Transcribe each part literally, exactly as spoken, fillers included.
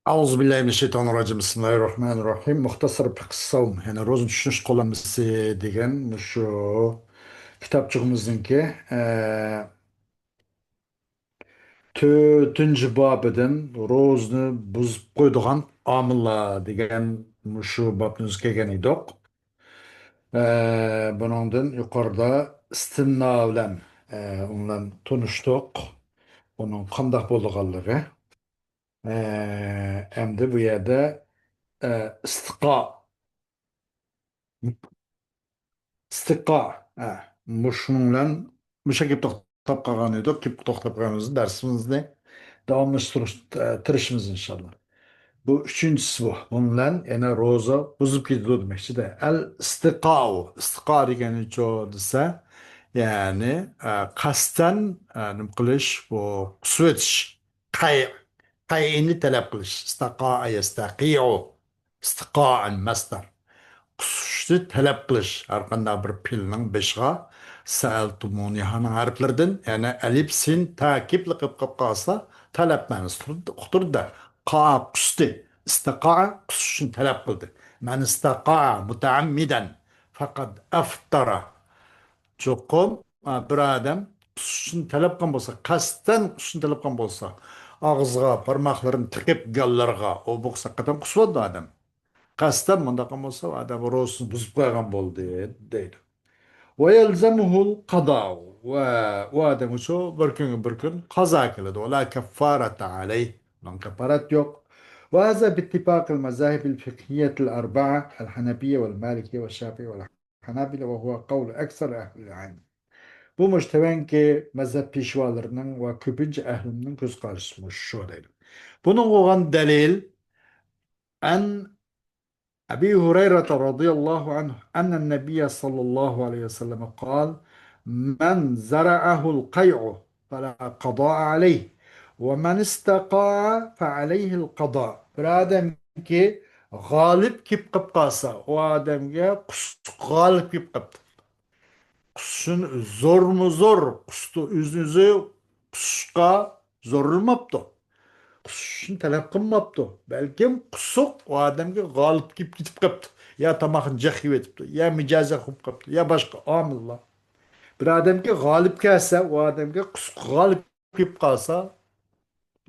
أعوذ بالله من الشيطان الرجيم. بسم الله الرحمن الرحيم. مۇختەسەر فىقھى سەۋم، يەنى روزىنى چۈشىنىش قوللانمىسى دېگەن مۇشۇ كىتابچىقىمىزنىڭكى، ئە، تۆتىنچى بابىدىن روزىنى بۇزۇپ قويىدىغان ئامىللار دېگەن مۇشۇ بابنى ئۆزى كەلگەن ئىدۇق. ئە، بۇنىڭدىن يۇقىرىدا ئىستىمنا بىلەن، ئە، ئۇنىڭ بىلەن تونۇشتۇق. ئۇنىڭ قانداق بولىدىغانلىقى. ئە، ئەمدى بۇ يەردە، ئە، ئىستىقا، ئىستىقا، ئە، مۇشۇنىڭ بىلەن مۇشۇ گەپ توختاپ قالغان ئىدۇق. گەپ توختاپ قالغىنىمىزدا دەرسىمىزنى داۋاملاشتۇرۇش، ئە، تىرىشىمىز ئىنشاللا. بۇ ئۈچىنچىسى بۇ. بۇنىڭ بىلەن يەنە روزا بۇزۇپ كېتىدۇ دېمەكچىدە. ئەل ئىستىقاۋ. ئىستىقا دېگىنى چۇ دېسە، يەنى، ئە، قەستەن، ئە، نېمە قىلىش، بۇ قۇسۇۋېتىش. قەي-، قەيئىنى تەلەپ قىلىش. ئىستاقا يەستەقىئۇ. ئىستىقائەن مەسدەر. قۇسۇشنى تەلەپ قىلىش. ھەر قانداق بىر پېئىلنىڭ بېشىغا سەئەلتۇمۇنىھانىڭ ھەرپلىرىدىن، يەنى ئەلىپ، سىن، تاكىدلىق قىلىپ قالسا، تەلەپ مەنىسى تۇرىدۇ، ئۇقتۇرىدۇ. قا قۇستى. ئىستىقا قۇسۇشنى تەلەپ قىلدى. مەن ئىستەقا مۇتەئەممىدەن فەقەد ئەفتەرە. چوقۇم، ئا، بىر ئادەم قۇسۇشنى تەلەپ قىلغان بولسا، قەستەن قۇسۇشنى تەلەپ قىلغان بولسا، ئاغزىغا بارماقلىرىنى تىقىپ، گاللىرىغا، ئۇ بولسا قەتئىي قۇسۇۋاتىدۇ ئادەم. قەستەن مۇنداق قىلغان بولسا، ئادەم روزىسىنى بۇزۇپ قويغان بولدى، دەيدۇ. ۋە يەلزەمۇھۇل قازا. ۋە ئۇ ئادەمگە شۇ بىر كۈنگە بىر كۈن قازا كېلىدۇ. ۋە لا كەففارەتە ئەلەيھ. ئۇنىڭ كەففارەت يوق. وهذا باتفاق المذاهب الفقهية الأربعة، الحنفية والمالكية والشافعية والحنابلة، وهو قول أكثر أهل العلم. بۇ مۇشۇ تۆۋەنكى مەزھەپ پېشۋالىرىنىڭ ۋە كۆپىنچە ئەھلىنىڭ كۆز قارىشى مۇشۇ دەيدۇ. بۇنىڭغا بولغان دەلىل، عن أبي هريرة رضي الله عنه أن النبي صلى الله عليه وسلم قال: من زرعه القيء فلا قضاء عليه، ومن استقاع فعليه القضاء. بىر ئادەمكى غالىب كېلىپ قېلىپ قالسا، ئۇ ئادەمگە قۇسۇق غالىب كېلىپ قېلىپتۇ. قۇسۇشنى زورمۇ زور قۇستى، ئۆزىنى ئۆزى قۇسۇشقا زورلىماپتۇ. قۇسۇشنى تەلەپ قىلماپتۇ. بەلكىم قۇسۇق ئۇ ئادەمگە غالىب كېلىپ كېتىپ قاپتۇ. يا تاماقنى جىق يەۋېتىپتۇ، يا مىجەزى قوپۇپ قاپتۇ، يا باشقا ئامىللار. بىر ئادەمگە غالىب كەلسە، ئۇ ئادەمگە قۇسۇق غالىب كېلىپ قالسا،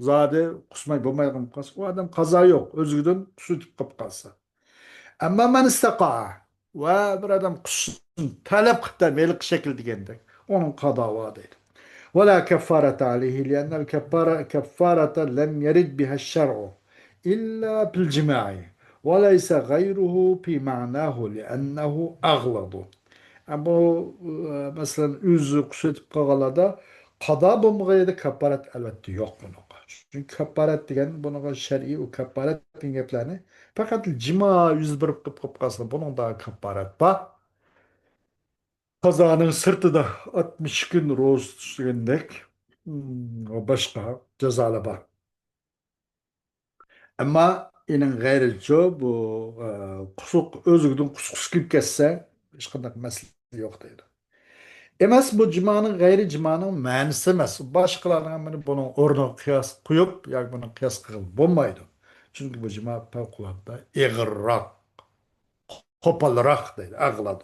زادى قۇسماي بولمايدىغان بولۇپ قالسا، ئۇ ئادەم قازا يوق، ئۆزلۈكىدىن قۇسۇۋېتىپ قېلىپ قالسا. ئەمما مەن ئىستەقا، ۋە بىر ئادەم قۇسۇشنى تەلەپ قىلىپتۇ، ھېلىقى شەكىل دېگەندەك، ئۇنىڭ قازا بار دەيدۇ. ولا كفارة عليه لأن الكفارة، كفارة لم يرد بها الشرع إلا بالجماع وليس غيره في معناه لأنه أغلظ. ئە، بۇ، ئە، مەسىلەن، ئۆزى قۇسۇۋېتىپ قالغانلاردا قازا بولمىغان يەردە كاپپارەت ئەلۋەتتە يوق بۇنىڭغا. چۈنكى كاپپارەت دېگەن بۇنىڭغا شەرئىي، ئۇ كاپپارەت دېگەن گەپلەرنى پەقەت جىما يۈز بېرىپ قېلىپ قالسا، بۇنىڭدا كاپپارەت بار. قازانىڭ سىرتىدا ئاتمىش كۈن روزا تۇتۇش دېگەندەك، م، ۋە باشقا جازالار بار. ئەمما ئېنىڭ غەيرىچۇ، بۇ، ئە، قۇسۇق، ئۆزلۈكىدىن قۇسقۇسى كېلىپ كەتسە، ھېچقانداق مەسىلە يوق دەيدۇ. ئەمەس، بۇ جىمانىڭ غەيرى جىمانىڭ مەنىسى ئەمەس. باشقىلارنىڭ ھەممىنى بۇنىڭ ئورنىغا قىياس قويۇپ ياكى بۇنىڭ قىياس قىلغىلى بولمايدۇ. چۈنكى بۇ جىما پەۋقۇلئاددە ئېغىرراق، قوپالراق دەيدۇ، ئەغلەظ.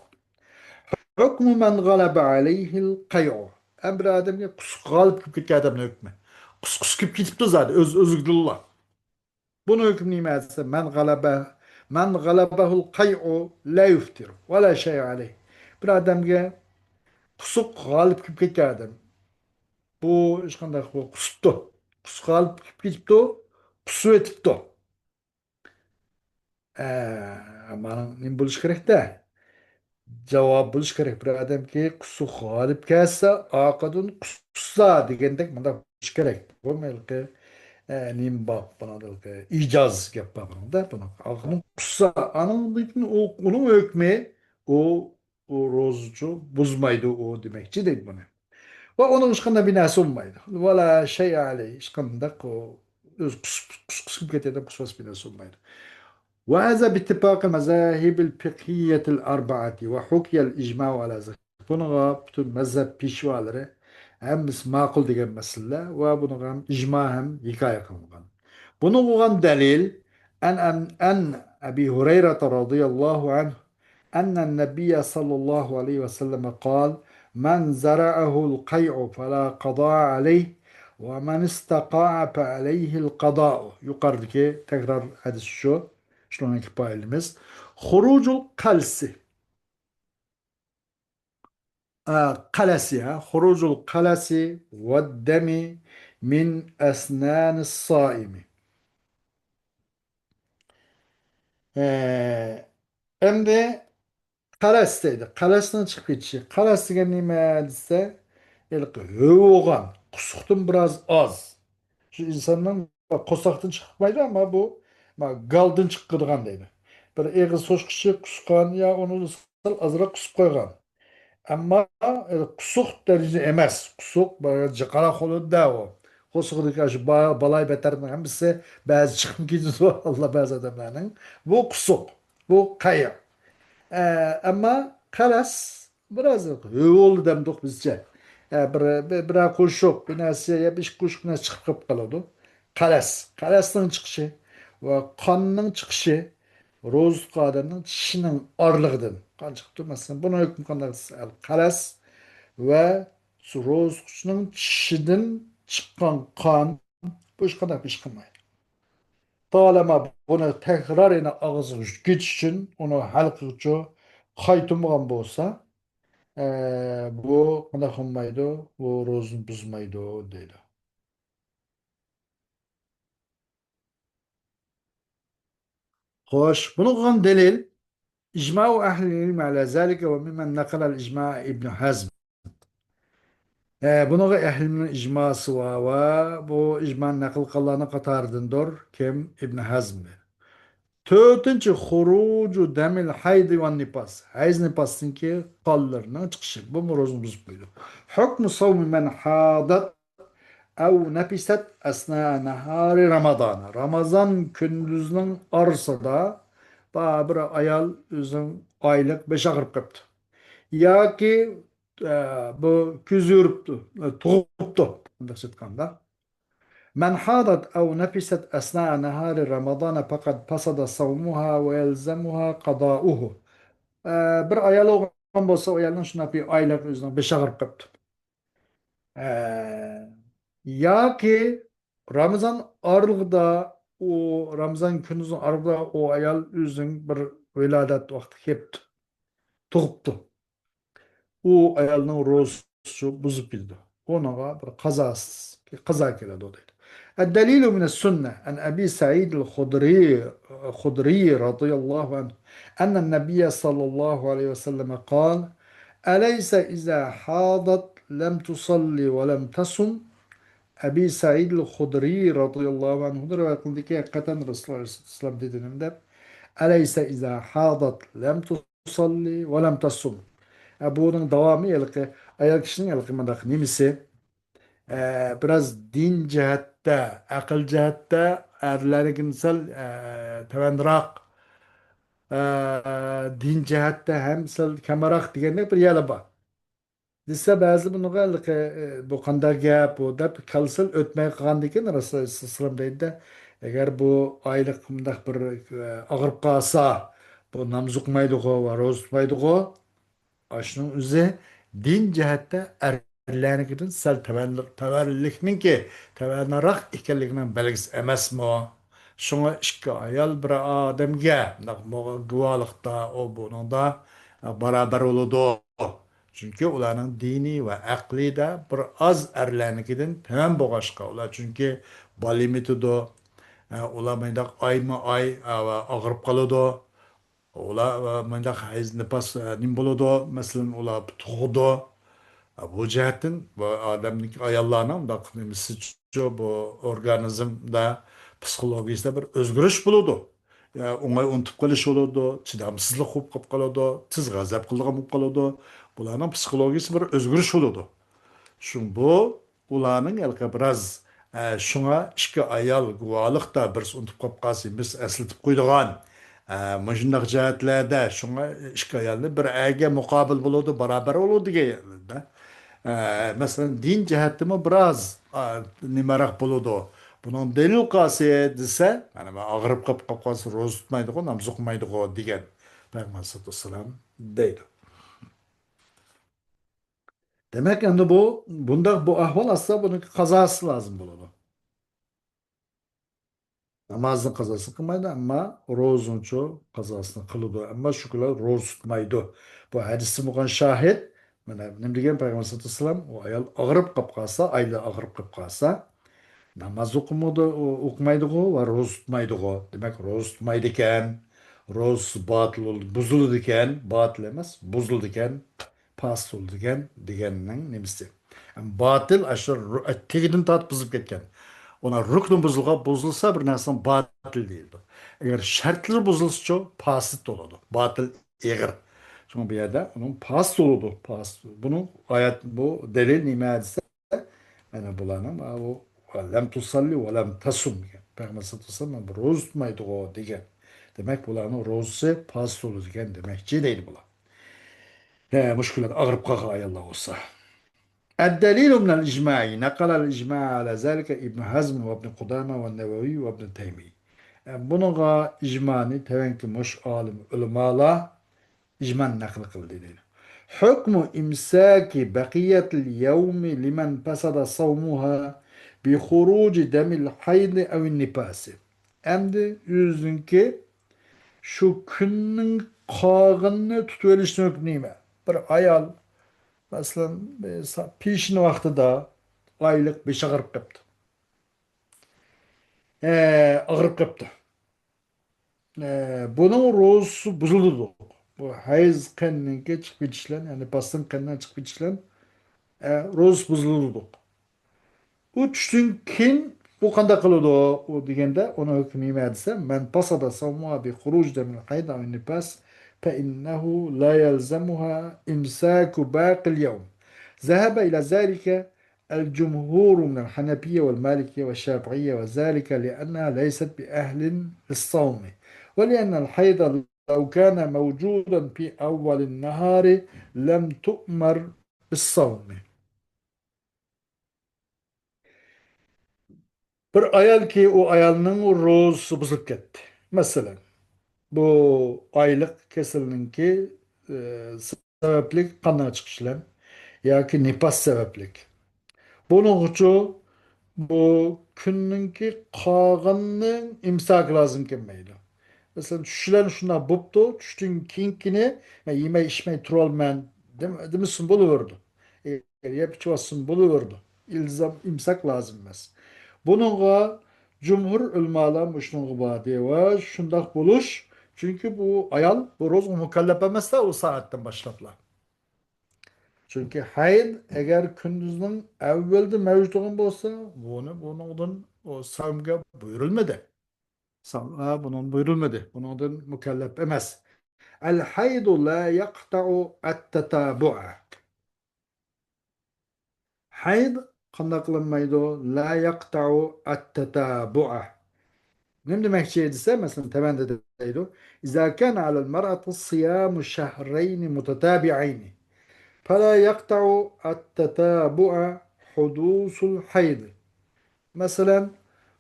ھۆكمۇ مەن غەلەبە ئەلەيھىل قەيئۇ. ئەمما بىر ئادەمگە قۇسۇق غالىب كېلىپ كەتكەن ئادەمنىڭ ھۆكمى. قۇسقۇسى كېلىپ كېتىپتۇ زادى، ئۆز، ئۆزلۈكىدىنلا. بۇنىڭ ھۆكمى نېمە دېسە، مەن غەلەبە، مەن غەلەبەھۇل قەيئۇ لا يۇفتىر ۋە لا شەيئە ئەلەيھ. بىر ئادەمگە قۇسۇق غالىب كېلىپ كەتكەن ئادەم. بۇ ھېچقانداق، بۇ قۇسۇپتۇ. قۇسۇق غالىب كېلىپ كېتىپتۇ، قۇسۇۋېتىپتۇ. ئە، مانا نېمە بولۇشى كېرەكتە؟ جاۋاب بولۇشى كېرەك. بىر ئادەمكى قۇسۇق غالىب كەلسە، ئارقىدىن قۇسسا دېگەندەك مۇنداق بولۇشى كېرەك. بۇ ھېلىقى، ئە، نېمە بار؟ بۇنىڭدا ھېلىقى ئىجاز گەپ بار بۇنىڭدا. بۇنىڭ ئارقىدىن قۇسسا، ئانىڭدىن كېيىن ئۇ، ئۇنىڭ ھۆكمى، ئۇ ئۇ روزىچۇ بۇزمايدۇ ئۇ دېمەكچى دەيدۇ بۇنى. ۋە ئۇنىڭ ھېچقانداق بىناسى بولمايدۇ. ۋە لا شەيئە ئەلەيھ، ھېچقانداق ئۇ ئۆز قۇس-، قۇسقۇسى كېلىپ كەتكەندە قۇسماس بىناسى بولمايدۇ. وهذا باتفاق المذاهب الفقهية الأربعة وحكي الإجماع على ذلك. بۇنىڭغا پۈتۈن مەزھەپ پېشۋالىرى ھەممىسى ماقۇل دېگەن مەسىلىلەر ۋە بۇنىڭغا ھەم ئىجما ھەم ھېكايە قىلىنغان. بۇنىڭغا بولغان دەلىل، عن، عن، عن أبي هريرة رضي الله عنه أن النبي صلى الله عليه وسلم قال: من زرعه القيء فلا قضاء عليه، ومن استقاع فعليه القضاء. يۇقىرىدىكى تەكرار ھەدىس شۇ. شۇنىڭدىن كىپايىلىمىز. خروج القلس. ئە، قەلەسى، ھە؟ خروج القلس والدم من أسنان الصائم. ئە، ئەمدى قەلەس دەيدۇ. قەلەسنىڭ چىقىپ كېتىشى. قەلەس دېگەن نېمە دېسە، ھېلىقى ھۆۋى بولغان، قۇسۇقتىن بىراز ئاز. شۇ ئىنساننىڭ قورساقتىن چىقمايدۇ، ئەمما بۇ، ما، گالدىن چىقىدىغان دەيدۇ. بىر ئېغىز سوشقىچى قۇسقان يا ئۇنى سەل ئازراق قۇسۇپ قويغان. ئەمما، ئە، قۇسۇق دەرىجىدە ئەمەس. قۇسۇق، بىر جىقاراق بولىدۇ-دە ئۇ. قورسىقىدىكى شۇ با-، بالاي بەتەرنىڭ ھەممىسى بەزى چىقىپ كېتىدۇ، ئاللا بەزى ئادەملەرنىڭ. بۇ قۇسۇق، بۇ قەيئ. ئە، ئەمما قەلەس بىراز ھۆۋى بولدى دەمدۇق بىزچە. ئە، بىر، بىر، بىرەر قوشۇق، بىر نەرسە يا بىر ئىككى قوشۇق نەرسە چىقىپ قېلىپ قالىدۇ. قەلەس، قەلەسنىڭ چىقىشى ۋە قاننىڭ چىقىشى روزا تۇتقان ئادەمنىڭ چىشىنىڭ ئارىلىقىدىن قان چىقىپتۇ. مەسىلەن، بۇنىڭ ھۆكمى قانداق دېسە، ئەل قەلەس ۋە روزا تۇتقۇچىنىڭ چىشىدىن چىققان قان، بۇ ھېچقانداق بىر ئىش قىلمايدۇ. تالىما بۇنى تەكرار يەنە ئاغزىغا كېتىش ئۈچۈن ئۇنى ھەلقىگىچە قايتۇرمىغان بولسا، ئە، بۇ قانداق قىلمايدۇ؟ بۇ روزىنى بۇزمايدۇ دەيدۇ. خوش، بۇنىڭغا دەلىل، إجماع أهل العلم على ذلك، وممن نقل الإجماع ابن حزم. ئە، بۇنىڭغا ئەھلىنىڭ ئىجماسى بار ۋە بۇ ئىجمانى نەقىل قىلغانلارنىڭ قاتارىدىندۇر. كىم؟ ئىبن ھەزم. تۆتىنچى، خۇرۇجۇ دەمىل ھەيدى ۋە نىپاس. ھەيز نىپاستىنكى قانلىرىنىڭ چىقىشى. بۇمۇ روزىنى بۇزۇپ قويىدۇ. حۇكمۇ سەۋمى مەن ھادەت ئەۋ نەپىسەت ئەسنا نەھارى رامازان. رامازان كۈندۈزنىڭ ئارىسىدا بىر ئايال ئۆزىنىڭ ئايلىق بېشى ئاغرىپ قاپتۇ. ياكى، ئە، بۇ كۆزى يورۇپتۇ، تۇغۇپتۇ. مۇنداق ئېيتقاندا. مەن ھادەت ئەۋ نەپىسەت ئەسنا نەھارى رامازان پەقەد پەسەدە سەۋمۇھا ۋە يەلزەمۇھا قەدائۇھۇ. ئە، بىر ئايال بولغان بولسا، ئۇ ئايالنىڭ شۇنداق بىر ئايلىق ئۆزىنىڭ بېشى ئاغرىپ قاپتۇ. ئە، ياكى رامىزان ئارىلىقىدا، ئۇ رامىزان كۈندۈزنىڭ ئارىلىقىدا ئۇ ئايال ئۆزىنىڭ بىر ۋىلادەت ۋاقتى كەپتۇ، تۇغۇپتۇ. ئۇ ئايالنىڭ روزىسى بۇزۇپ كېتىدۇ. ئۇنىڭغا بىر قازا، قازا كېلىدۇ دەيدۇ. الدليل من السنة عن أبي سعيد الخدري، الخدري رضي الله عنه أن النبي صلى الله عليه وسلم قال: أليس إذا حاضت لم تصل ولم تصم؟ ئەبى سەئىد خۇدرىي رەزىياللاھۇ ئەنھۇدىن رىۋايەت قىلىندىكى، ھەقىقەتەن رەسۇلۇللاھ ئەلەيھىسسالام دېدى نېمە دەپ، أليس إذا حاضت لم تصل ولم تصم؟ ئە، بۇنىڭ داۋامى ھېلىقى ئايال كىشىنىڭ ھېلىقى مۇنداق نېمىسى، ئە، بىراز دىن جەھەتتە، ئەقىل جەھەتتە ئەرلەرنىڭكىدىن سەل، ئە، تۆۋەنرەك، ئە، دىن جەھەتتە ھەم سەل كەمرەك دېگەندەك بىر يەرلەر بار. دېسە، بەزى بۇنىڭغا ھېلىقى، ئە، بۇ قانداق گەپ بۇ دەپ كالىسىل ئۆتمەي قالغاندىكىن رەسۇلۇللاھ ئەلەيھىسسالام دەيدۇ-دە، ئەگەر بۇ ئايلىق مۇنداق بىر، ئە، ئاغرىپ قالسا، بۇ ناماز ئوقۇمايدىغۇ ۋە روزا تۇتمايدىغۇ. ئاشۇنىڭ ئۆزى دىن جەھەتتە ئەرلەرنىڭكىدىن سەل تۆۋەن-، تۆۋەنلىكنىڭكى، تۆۋەنرەك ئىكەنلىكىنىڭ بەلگىسى ئەمەسمۇ؟ شۇڭا ئىككى ئايال بىر ئادەمگە مۇنداق مو-، گۇۋاھلىقتا، ئۇ بۇنىڭدا، ئە، بارابەر بولىدۇ. چۈنكى ئۇلارنىڭ دىنى ۋە ئەقلىدە بىر ئاز ئەرلەرنىڭكىدىن تۆۋەن بولغاچقا، ئۇلار چۈنكى بالا ئېمىتىدۇ، ئە، ئۇلار مۇنداق ئايمۇ ئاي، ئە، ئاغرىپ قالىدۇ. ئۇلار، ئە، مۇنداق ھەيز نىپاس، ئە، نېمە بولىدۇ؟ مەسىلەن، ئۇلار تۇغىدۇ. ئە، بۇ جەھەتتىن بۇ ئادەمنىڭ، ئاياللارنىڭ مۇنداق نېمىسىچۇ، بۇ ئورگانىزمدا پسىخولوگىيىسىدە بىر ئۆزگىرىش بولىدۇ. يا ئوڭاي ئۇنتۇپ قېلىش بولىدۇ، چىدامسىزلىق بولۇپ قېلىپ قالىدۇ، تېز غەزەپ قىلىدىغان بولۇپ قالىدۇ. بۇلارنىڭ پسىخولوگىيىسى بىر ئۆزگىرىش بولىدۇ. شۇڭا بۇ ئۇلارنىڭ ھېلىقى بىراز، ئە، شۇڭا ئىككى ئايال گۇۋاھلىقتا بىرسى ئۇنتۇپ قېلىپ قالسا، بىرسى ئەسلىتىپ قويىدىغان، ئە، مۇشۇنداق جەھەتلەردە شۇڭا ئىككى ئايالنى بىر ئەرگە مۇقابىل بولىدۇ، بارابەر بولىدۇ دېگەن يەردە. ئە، مەسىلەن، دىن جەھەتتىمۇ بىراز، ئا، نېمىراق بولىدۇ. بۇنىڭ دەلىل قايسى دېسە، مانا، ئاغرىپ قاپ، قاپ قالسا روزا تۇتمايدىغۇ، ناماز ئوقۇمايدىغۇ دېگەن پەيغەمبەر ئەلەيھىسسالاتۇ ۋەسسالام دەيدۇ. دېمەك، ئەمدى بۇ، بۇنداق بۇ ئەھۋال ئاستا بۇنىڭ قازاسى لازىم بولىدۇ. نامازنىڭ قازاسىنى قىلمايدۇ، ئەمما روزىنىڭچۇ قازاسىنى قىلىدۇ. ئەمما شۇ كۈنلەر روزا تۇتمايدۇ. بۇ ھەدىستىن بولغان شاھىت، مانا نېمە دېگەن پەيغەمبەر ساللاللاھۇ ئەلەيھى ۋەسەللەم، ئۇ ئايال ئاغرىپ قاپ قالسا، ئايلىرى ئاغرىپ قاپ قالسا، ناماز ئوقۇمىدۇ، ئوقۇمايدىغۇ ۋە روزا تۇتمايدىغۇ. دېمەك، روزا تۇتمايدىكەن، روزىسى باتىل بولىدۇ، بۇزۇلىدىكەن، باتىل ئەمەس، بۇزۇلىدىكەن، پاسىق بولىدىكەن دېگەننىڭ نېمىسى؟ باتىل ئاشۇ تېگىدىن تارتىپ بۇزۇلۇپ كەتكەن. ئۇنىڭ رۇكنى بۇزۇلغان، بۇزۇلسا بىر نەرسىنىڭ باتىل دېيىلىدۇ. ئەگەر شەرتلىرى بۇزۇلسىچۇ، پاسىت بولىدۇ. باتىل ئېغىر. شۇڭا بۇ يەردە ئۇنىڭ پاسىت بولىدۇ. پاسىت. بۇنىڭ ئايەت، بۇ دەلىل نېمە دېسە، مانا بۇلارنىڭ، مانا بۇ، لەم تۇسەللى ۋە لەم تەسۇم دېگەن. پەيغەمبەر ساللاللاھۇ ئەلەيھى ۋەسەللەم روزا تۇتمايدىغۇ دېگەن. دېمەك، بۇلارنىڭ روزىسى پاسىت بولىدىكەن دېمەكچى دەيدۇ بۇلار. ھە، مۇشۇ كۈنلەردە ئاغرىپ قالغان ئاياللار بولسا. الدليل من الإجماع، نقل الإجماع على ذلك ابن حزم وابن قدامة والنووي وابن تيمية. ئە، بۇنىڭغا ئىجمانى تەۋەنكى مۇشۇ ئالىم ئۆلىمالار ئىجمانى نەقىل قىلدى دەيدۇ. حكم إمساك بقية اليوم لمن فسد صومها بخروج دم الحيض أو النفاس. ئەمدى ئۆزىنىڭكى شۇ كۈننىڭ قالغىنىنى تۇتۇۋېلىشنىڭ ھۆكمى نېمە؟ بىر ئايال، مەسىلەن، بىر سا-، پېشىن ۋاقتىدا ئايلىق بېشى ئاغرىپ قاپتۇ. ئە، ئاغرىپ قاپتۇ. ئە، بۇنىڭ روزىسى بۇزۇلىدۇ. بۇ ھەيز قېنىنىڭكى چىقىپ كېتىش بىلەن، يەنى باستىن قېنىنىڭ چىقىپ كېتىشى بىلەن، ئە، روزىسى بۇزۇلىدۇ. ئۇ چۈشتىن كېيىن ئۇ قانداق قىلىدۇ؟ ئۇ دېگەندە، ئۇنىڭ ھۆكمى نېمە دېسە، من فسد صومها بخروج دم الحيض أو النفاس فإنه لا يلزمها إمساك باقي اليوم. ذهب إلى ذلك الجمهور من الحنفية والمالكية والشافعية، وذلك لأنها ليست بأهل للصوم، ولأن الحيض لو كان موجودا في أول النهار لم تؤمر بالصوم. بىر ئايالكى، ئۇ ئايالنىڭ روزىسى بۇزۇلۇپ كەتتى. مەسىلەن، بۇ ئايلىق كېسىلنىڭكى، ئى، سەۋەبلىك قانداق چىقىش بىلەن ياكى نىپاس سەۋەبلىك. بۇنىڭغىچۇ بۇ كۈننىڭكى قالغىنىنىڭ ئىمساكى لازىم كەلمەيدۇ. مەسىلەن، چۈشلەن شۇنداق بوپتۇ، چۈشتىن كېيىنكىنى مەن يېمەي ئىچمەي تۇرالمەن دېم-، دېمىسۇن بولۇۋېرىدۇ. ئەگەر يەپ ئىچىۋاتسىمۇ بولۇۋېرىدۇ. ئىلزام، ئىمساك لازىم ئەمەس. بۇنىڭغا جۇمھۇر ئۆلىمالار مۇشۇنىڭغا باردى ۋە شۇنداق بولۇش، چۈنكى بۇ ئايال بۇ روزىغا مۇكەللەپ ئەمەس-دە ئۇ سائەتتىن باشلاپلا. چۈنكى ھەيز ئەگەر كۈندۈزنىڭ ئەۋۋەلدە مەۋجۇت بولغان بولسا، بۇنى، بۇنىڭدىن ئۇ سەۋمگە بۇيرۇلمىدى. سەۋم، ئە، بۇنىڭ بۇيرۇلمىدى. بۇنىڭدىن مۇكەللەپ ئەمەس. الحيض لا يقطع التتابع. ھەيز قانداق قىلىنمايدۇ؟ لا يقطع التتابع. نېمە دېمەكچى دېسە، مەسىلەن، تۆۋەندە دەيدۇ، إذا كان على المرأة صيام شهرين متتابعين فلا يقطع التتابع حدوث الحيض. مەسىلەن،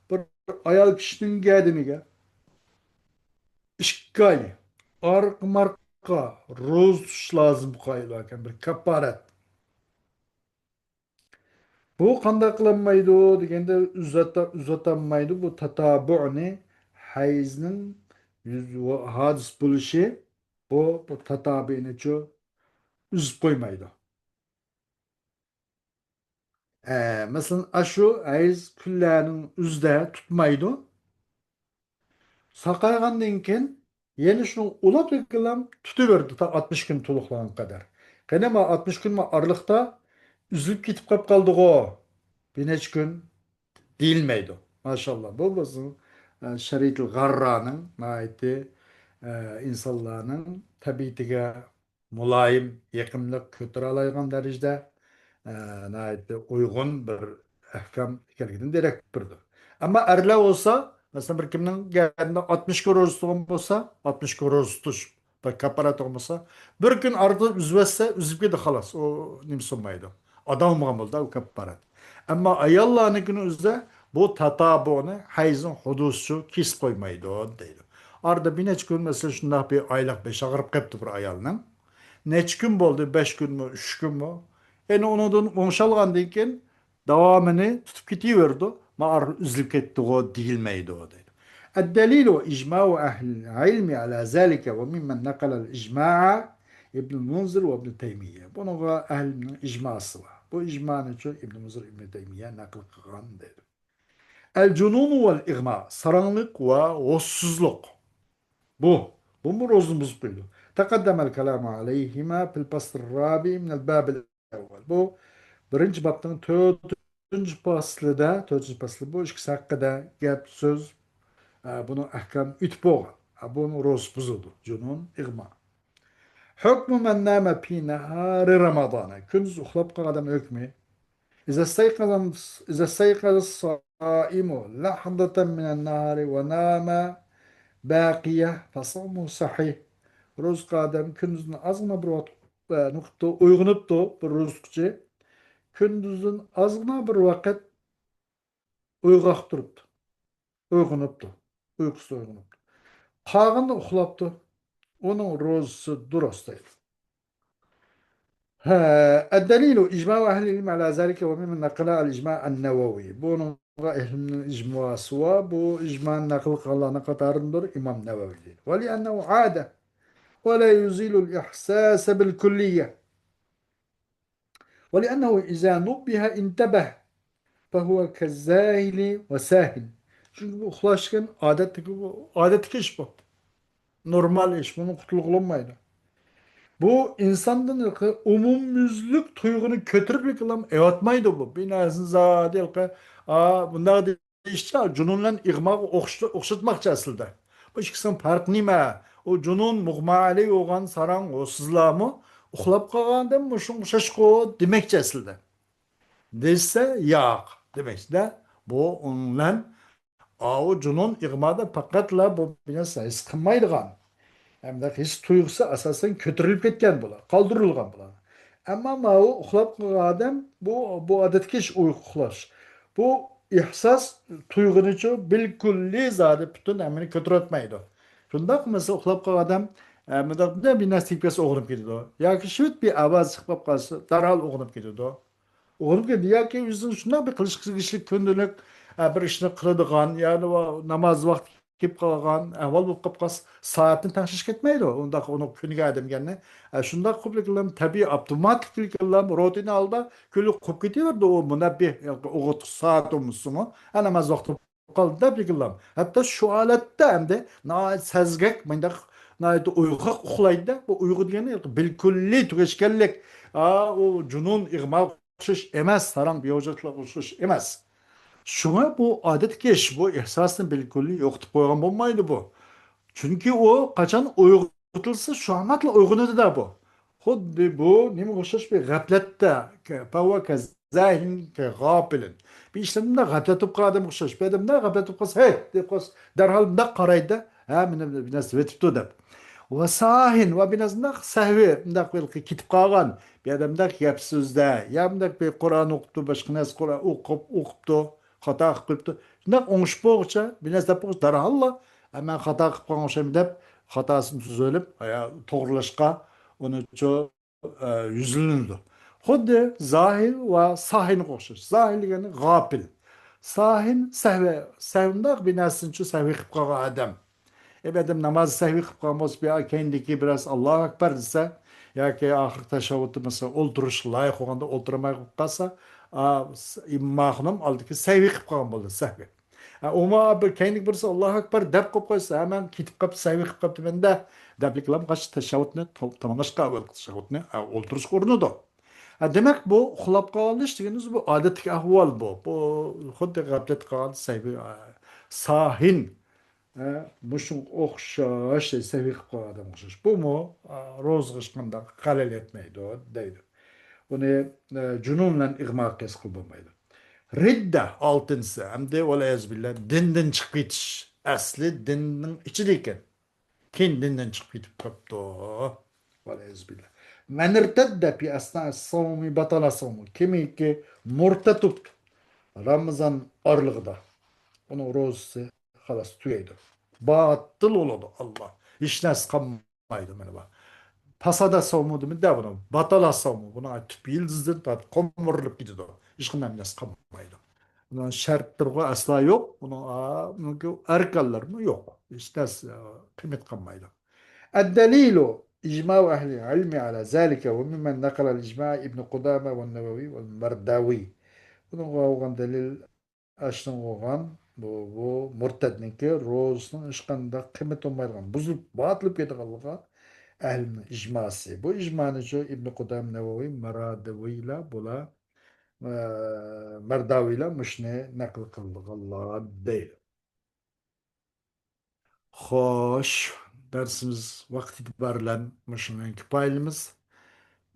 بىر ئايال كىشىنىڭ گەدىنىگە ئىككى ئاي ئارقا-مارقا روزا تۇتۇش لازىم بولغان ئىكەن، بىر كاپپارەت. بۇ قانداق قىلالمايدۇ دېگەندە، ئۈزەت-، ئۈزەتەلمەيدۇ بۇ تاتابۇئنى، ھەيزنىڭ يۈز-، ھادىس بولۇشى، بۇ، بۇ تاتابۇئنىچۇ ئۈزۈپ قويمايدۇ. ئە، مەسىلەن، ئاشۇ ھەيز كۈنلەرنىڭ ئۆزىدە تۇتمايدۇ. ساقايغاندىن كېيىن يەنە شۇنى ئۇلاپ تۆكۈلەم تۇتۇۋېرىدۇ تا ئاتمىش كۈن تولۇقلىغان قەدەر. قېنى ما ئاتمىش كۈن ما ئارىلىقتا ئۈزۈلۈپ كېتىپ قاپ قالدىغۇ، بىر نەچچە كۈن دېيىلمەيدۇ. ماشاللا، بۇ بىزنىڭ، ئە، شەرىئەتۇل غاررانىڭ ناھايىتى، ئە، ئىنسانلارنىڭ تەبىئىتىگە مۇلايىم، يېقىملىق، كۆتۈرەلەيدىغان دەرىجىدە، ئە، ناھايىتى ئۇيغۇن بىر ئەھكام ئىكەنلىكىدىن دېرەك بېرىدۇ. ئەمما ئەرلەر بولسا، مەسىلەن، بىر كىمنىڭ گەدىنىدە ئاتمىش كۈن روزا تۇتقان بولسا، ئاتمىش كۈن روزا تۇتۇش بىر كاپپارەت بولسا، بىر كۈن ئارىدا ئۈزۈۋەتسە، ئۈزۈپ كېتىدۇ، خالاس، ئۇ نېمە سۇنمايدۇ. ئادا بولمىغان بولىدۇ ئۇ كاپپارەت. ئەمما ئاياللارنىڭكىنى ئۈزسە، بۇ تاتابۇنى ھەيزنىڭ ھۇدۇسىچۇ كېسىپ قويمايدۇ دەيدۇ. ئارىدا بىر نەچچە كۈن، مەسىلەن، شۇنداق بىر ئايلىق بېشى ئاغرىپ قېپتۇ بىر ئايالنىڭ. نەچچە كۈن بولدى؟ بەش كۈنمۇ، ئۈچ كۈنمۇ؟ يەنى ئۇنىڭدىن ئوڭشالغاندىن كېيىن داۋامىنى تۇتۇپ كېتىۋېرىدۇ. مانا ئارىلىق ئۈزۈلۈپ كەتتىغۇ دېيىلمەيدۇ دەيدۇ. الدليل وإجماع أهل العلم على ذلك وممن نقل الإجماع ابن المنذر وابن تيمية. بۇنىڭغا ئەھلىنىڭ ئىجماسى بار. بۇ ئىجمانىچۇ ئىبن مۇنزىر، ئىبن تەيمىيە نەقىل قىلغان دەيدۇ. الجنون والإغماء، ساراڭلىق ۋە ھوشسىزلىق. بۇ، بۇمۇ روزىنى بۇزۇپ قويىدۇ. تقدم الكلام عليهما في الفصل الرابع من الباب الأول. بۇ بىرىنچى بابنىڭ تۆتىنچى پەسلىدە، تۆتىنچى پەسلى بۇ ئىككىسى ھەققىدە گەپ سۆز، ئە، بۇنىڭ ئەھكامى ئۆتۈپ بولغان. ئە، بۇنىڭ روزىسى بۇزۇلىدۇ. جۇنۇن، ئىغما. حكم من نام في نهار رمضان. كۈندۈز ئۇخلاپ قالغان ئادەم ھۆكمى. إذا استيقظ، إذا استيقظ الصائم لحظة من النهار ونام باقية فصومه صحيح. روزا تۇتقان ئادەم كۈندۈزدىن ئازغىنا بىر ۋاقىت، ئە، نۇقتا ئويغىنىپتۇ، بىر روزا تۇتقۇچى. كۈندۈزدىن ئازغىنا بىر ۋاقىت ئويغاق تۇرۇپتۇ. ئويغىنىپتۇ. ئۇيقۇسىدىن ئويغىنىپتۇ. قالغىنى ئۇخلاپتۇ. ئۇنىڭ روزىسى دۇرۇس دەيدۇ. ھە، الدليل إجماع أهل العلم على ذلك وممن نقل الإجماع النووي. بۇنىڭغا ئەھلىنىڭ ئىجماسى بار. بۇ ئىجمانى نەقىل قىلغانلارنىڭ قاتارىدىندۇر ئىمام نەۋەۋى دەيدۇ. ولأنه عادة ولا يزيل الإحساس بالكلية. ولأنه إذا نبه انتبه فهو كالذاهل والساهن. چۈنكى بۇ ئۇخلاش دېگەن ئادەتتىكى، بۇ ئادەتتىكى ئىش بۇ. نورمال ئىش، بۇنى قۇتۇلغىلى بولمايدۇ. بۇ ئىنساندىن ھېلىقى ئومۇميۈزلۈك تۇيغۇنى كۆتۈرۈپ ھېلىقىلام ئېۋاتمايدۇ بۇ. بىر نەرسىنى زادى ھېلىقى، ئا، بۇنداق دېيىشچە، جۇنۇن بىلەن ئىغماغا ئوخش-، ئوخشاتماقچى ئەسلىدە. بۇ ئىككىسىنىڭ پەرقى نېمە؟ ئۇ جۇنۇن، مۇغما ئەلەي بولغان ساراڭ، ھوشسىزلارمۇ ئۇخلاپ قالغان ئادەم مۇشۇنىڭغا ئوخشاشقۇ دېمەكچى ئەسلىدە. دېسە، ياق دېمەكچىدە. بۇ ئۇنىڭ بىلەن ئاۋۇ جۇنۇن ئىغمادا پەقەتلا بۇ بىنەس ھېس قىلمايدىغان، ھەمدە ھېس تۇيغۇسى ئاساسەن كۆتۈرۈلۈپ كەتكەن بۇلار، قالدۇرۇلغان بۇلار. ئەمما ماۋۇ ئۇخلاپ قالغان ئادەم بۇ، بۇ ئادەتتىكى ئىش ئۇيقۇ ئۇخلاش. بۇ ئېھساس تۇيغۇنىچۇ بىلكۈللى زادى پۈتۈن ھەممىنى كۆتۈرۈۋەتمەيدۇ. شۇنداق مەسىلەن ئۇخلاپ قالغان ئادەم، ئە، مۇنداق بىر نەرسە تېگىپ كەتسە ئويغىنىپ كېتىدۇ. ياكى شىۋىت بىر ئاۋاز چىقىپ قالسا دەرھال ئويغىنىپ كېتىدۇ. ئۇرۇپ كەتتى ياكى ئۆزىنىڭ شۇنداق بىر قىلىش كېلىشلىك كۈندىلىك، ئە، بىر ئىشنى قىلىدىغان، يەنى ۋا-، ناماز ۋاقتى كېلىپ قالغان ئەھۋال بولۇپ قاپ قالسا، سائەتنى تەڭشەش كەتمەيدۇ. ئۇنداق ئۇنىڭ كۈنىگە ئادەمگەرنى، ئە، شۇنداق قوپلىكىنلام تەبىئىي ئاپتوماتىكلىكىنلام روتىن ھالدا كۈنلۈك قوپ كېتىۋېرىدۇ. ئۇ مۇنەببىھ، ياكى ئوغۇتقۇچ سائەت بولمىسىمۇ، ئە، ناماز ۋاقتى قالدى دەپ يىغلام. ھەتتا شۇ ھالەتتە ئەمدى ناھايىتى سەزگەك، مۇنداق ناھايىتى ئويغاق ئۇخلايدۇ-دە. بۇ ئۇيقۇ دېگەننى بىلكۈللى تۈگەشكەنلىك. ئا، ئۇ جۇنۇن ئىغماغا ئوخشاش ئەمەس، ساراڭ بىھۇشلۇققا ئوخشاش ئەمەس. شۇڭا بۇ ئادەتتىكى ئىش، بۇ ئېھساسنى بىلكۈللى يوقىتىپ قويغان بولمايدۇ بۇ. چۈنكى ئۇ قاچان ئويغىتىلسا، شۇ ۋاقىتلا ئويغىنىدۇ-دە بۇ. خۇددى بۇ نېمىگە ئوخشاش؟ بىر غەپلەتتە، فەھۇۋە كەززاھىلىن كەغافىلىن. بىر ئىشلار مۇنداق غەپلەت بولۇپ قالغان ئادەمگە ئوخشاش. بىر ئادەم مۇنداق غەپلەت بولۇپ قالسا، ھەي دەپ قالسا، دەرھال مۇنداق قارايدۇ-دە، ھە، مانا بىر نەرسە ئۆتۈپتۇ دەپ. ۋە ساھىن، ۋە بىر نەرسە مۇنداق سەھۋى، مۇنداق بىر كېتىپ قالغان. بىر ئادەم مۇنداق گەپ سۆزدە، يا مۇنداق بىر قۇرئان ئوقۇپتۇ، باشقا نەرسە قۇرئان ئوقۇپ، ئوقۇپتۇ، خاتا قىلىپ قويۇپتۇ. شۇنداق ئوڭشىپ بولغۇچە، بىر نەرسە دەپ بولغۇچە، دەرھاللا، ئە، مەن خاتا قىلىپ قالغان ئوخشايمەن دەپ، خاتاسىنى تۈزۈۋېلىپ، ھايا، توغرىلاشقا ئۇنى چو-، ئە، يۈزلىنىدۇ. خۇددى زاھىل ۋە ساھىنغا ئوخشاش. زاھىل دېگەن غاپىل. ساھىن سەھۋى، سەھۋىنداق بىر نەرسىنىچۇ سەھۋى قىلىپ قالغان ئادەم. ئە، بىر ئادەم ناماز سەھۋى قىلىپ قالغان بولسا، بىر كەينىدىكى بىراز ئاللاھۇ ئەكبەر دېسە، ياكى ئاخىرقى تەشەھھۇدتا مەسىلەن ئولتۇرۇشقا لايىق بولغاندا ئولتۇرالماي قېلىپ قالسا، ئا، س-، ئىمام ماخنۇم ئالدىكى سەھۋى قىلىپ قالغان بولدى، سەھۋى. ئا، ئۇما بىر كەينىدىكى بىرسى ئاللاھۇ ئەكبەر دەپ قويۇپ قويسا، ھە، مەن كېتىپ قاپتۇ، سەھۋى قىلىپ قاپتۇ مەندە دەپلىكلام قاچ تەشەھھۇدنى تو-، تاماملاشقا ئەۋۋەلقى تەشەھھۇدنى، ئا، ئولتۇرۇشقا ئۇرۇنىدۇ. ھە، دېمەك، بۇ ئۇخلاپ قالىش دېگىنىمىز بۇ ئادەتتىكى ئەھۋال بۇ. بۇ خۇددى غەپلەتتە قالغان سەھۋى، ئا، ساھىن. ھە، مۇشۇنىڭغا ئوخشاش سەھۋى قىلىپ قالغان ئادەمگە ئوخشاش. بۇمۇ، ئا، روزىغا ھېچقانداق خەلەل يەتمەيدۇ، دەيدۇ. بۇنى، ئە، جۇنۇن بىلەن ئىغما قىياس قىلىپ بولمايدۇ. رىددە، ئالتىنچىسى، ئەمدى ۋەلئىيازۇ بىللا، دىندىن چىقىپ كېتىش. ئەسلى دىننىڭ ئىچىدە ئىكەن. كېيىن دىندىن چىقىپ كېتىپ قاپتۇ. ۋەلئىيازۇ بىللا. مەن ئىرتەددە فى ئەسنائىس سەۋمى بەتەلە سەۋمۇ. كىمكى مۇرتەد بولۇپ، رامىزان ئارىلىقىدا ئۇنىڭ روزىسى خالاس تۈگەيدۇ. باتىل بولىدۇ، ئاللا، ھېچ نەرسە قالمايدۇ. مانا بۇ پاسادا سومۇ دېمىدى بۇنى، باتالا سومۇ، بۇنىڭ تۈپ يىلتىزىدىن تارتىپ قومۇرۇلۇپ كېتىدۇ. ھېچقانداق نەرسە قالمايدۇ. بۇنىڭ شەرتلىرىغۇ ئەسلا يوق، بۇنىڭ، ئا، بۇنىڭكى ئەركانلىرىمۇ يوق. ھېچ نەرسە، ئا، قىممەت قالمايدۇ. الدليل إجماع أهل العلم على ذلك، وممن نقل الإجماع ابن قدامة والنووي والمرداوي. بۇنىڭغا بولغان دەلىل ئاشۇنىڭ بولغان بۇ، بۇ مۇرتەدنىڭكى روزىسىنىڭ ھېچقانداق قىممىتى بولمايدىغان، بۇزۇلۇپ، باتىل بولۇپ كېتىدىغانلىقىغا ئەھلىنىڭ ئىجماسى. بۇ ئىجمانى شۇ ئىبن قۇدام، نەۋەۋى، مارادىۋىلار بۇلار، ئە، مەرداۋىلار مۇشۇنى نەقىل قىلىدىغانلار دەيدۇ. خوش، دەرسىمىز ۋاقتى ئېتىبارى بىلەن مۇشۇنىڭ كۇپايىلىمىز.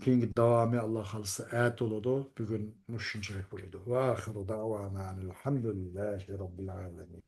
كېيىنكى داۋامى، ئاللا خالىسا، ئەتە بولىدۇ. بۈگۈن مۇشۇنچىلىك بولىدۇ. وآخر دعوانا أن الحمد لله رب العالمين.